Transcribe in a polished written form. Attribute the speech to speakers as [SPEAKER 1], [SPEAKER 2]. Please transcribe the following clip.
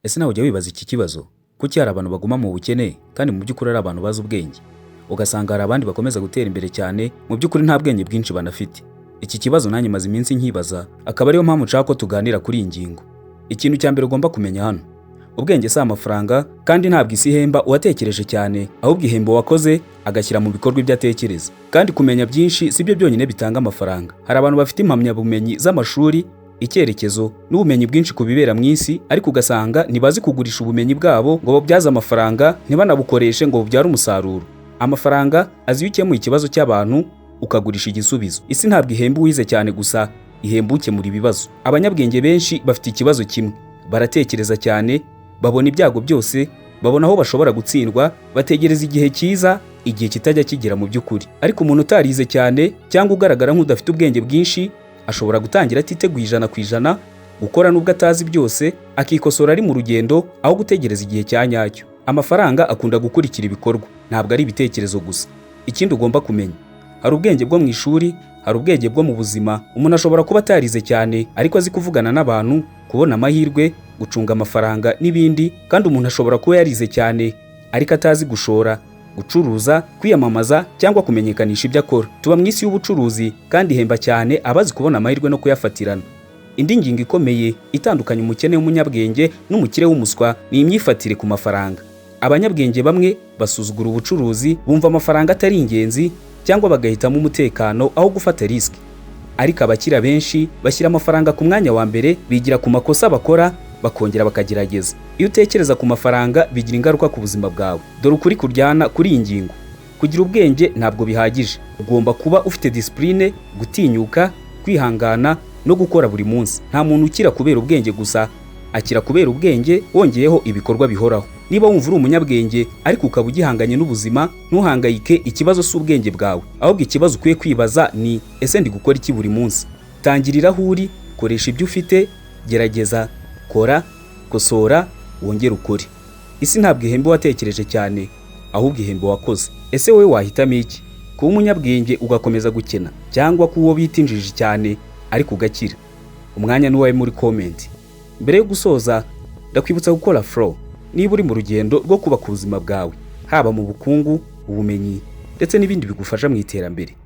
[SPEAKER 1] Ese nawe ujya wibaza iki kibazo? Kuki hari abantu baguma mu bukene kandi mu by'ukuri ari abantu bazi ubwenge? Ugasanga hari abandi bakomeza gutera imbere cyane, mu by'ukuri nta bwenge bwinshi banafite. Iki kibazo nanjye maze iminsi nkibaza, akaba ariyo mpamvu nshaka ko tuganira kuri iyi ngingo. Ikintu cya mbere ugomba kumenya hano, ubwenge si amafaranga, kandi ntabwo isi ihemba uwatekereje cyane, ahubwo ihemba uwakoze agashyira mu bikorwa ibyo atekereza. Kandi kumenya byinshi si byo byonyine bitanga amafaranga. Hari abantu bafite impamyabumenyi z'amashuri, icyerekezo n'ubumenyi bwinshi ku bibera mu isi, ariko ugasanga ntibazi kugurisha ubumenyi bwabo ngo babyaze amafaranga, ntibanabukoreshe ngo bubyare umusaruro. Amafaranga azi iyo ukemuye ikibazo cy'abantu, ukagurisha igisubizo. Isi ntabwo ihemba uwize cyane gusa, ihemba ukemura ibibazo. Abanyabwenge benshi bafite ikibazo kimwe: baratekereza cyane, babona ibyago byose, babona aho bashobora gutsindwa, bategereza igihe cyiza, igihe kitajya kigera mu by'ukuri. Ariko umuntu utarize cyane cyangwa ugaragara nk'udafite ubwenge bwinshi ashobora gutangira atiteguye 100%, gukora nubwo atazi byose, akikosora ari mu rugendo, aho gutegereza igihe cya nyacyo. Amafaranga akunda gukurikira ibikorwa, ntabwo ari ibitekerezo gusa. Ikindi ugomba kumenya, hari ubwenge bwo mu ishuri, hari ubwenge bwo mu buzima. Umuntu ashobora kuba atarize cyane ariko azi kuvugana n'abantu, kubona amahirwe, gucunga amafaranga n'ibindi. Kandi umuntu ashobora kuba yarize cyane ariko atazi gushora, gucuruza, kwiyamamaza cyangwa kumenyekanisha ibyo akora. Tuba mu isi y'ubucuruzi, kandi ihemba cyane abazi kubona amahirwe no kuyafatirana. Indi ngingo ikomeye itandukanya umukene w'umunyabwenge n'umukire w'umuswa ni imyifatire ku mafaranga. Abanyabwenge bamwe basuzugura ubucuruzi, bumva amafaranga atari ingenzi, cyangwa bagahitamo umutekano aho gufata risk. Ariko abakira benshi bashyira amafaranga ku mwanya wa mbere, bigira ku makosa bakora, bakongera bakagerageza. Iyo utekereza ku mafaranga, bigira ingaruka ku buzima bwawe. Dore ukuri kuryana kuri iyi ngingo: kugira ubwenge ntabwo bihagije, ugomba kuba ufite discipline, gutinyuka, kwihangana no gukora buri munsi. Nta muntu ukira kubera ubwenge gusa, akira kubera ubwenge wongeyeho ibikorwa bihoraho. Niba wumva uri umunyabwenge ariko ukaba ugihanganye n'ubuzima, ntuhangayike. Ikibazo si ubwenge bwawe, ahubwo ikibazo ukwiye kwibaza ni: ese ndi gukora iki buri munsi? Tangirira aho uri, koresha ibyo ufite, gerageza, kora, kosora, wongere ukore. Isi ntabwo ihemba uwatekereje cyane, ahubwo ihemba uwakoze. Ese wowe wahitamo iki? Kuba umunyabwenge ugakomeza gukena, cyangwa kuba uwo bita injiji cyane ariko ugakira? Umwanya ni uwawe muri comment. Mbere yo gusoza, ndakwibutsa gukora follow niba uri mu rugendo rwo kubaka ubuzima bwawe, haba mu bukungu, ubumenyi ndetse n'ibindi bigufasha mu iterambere.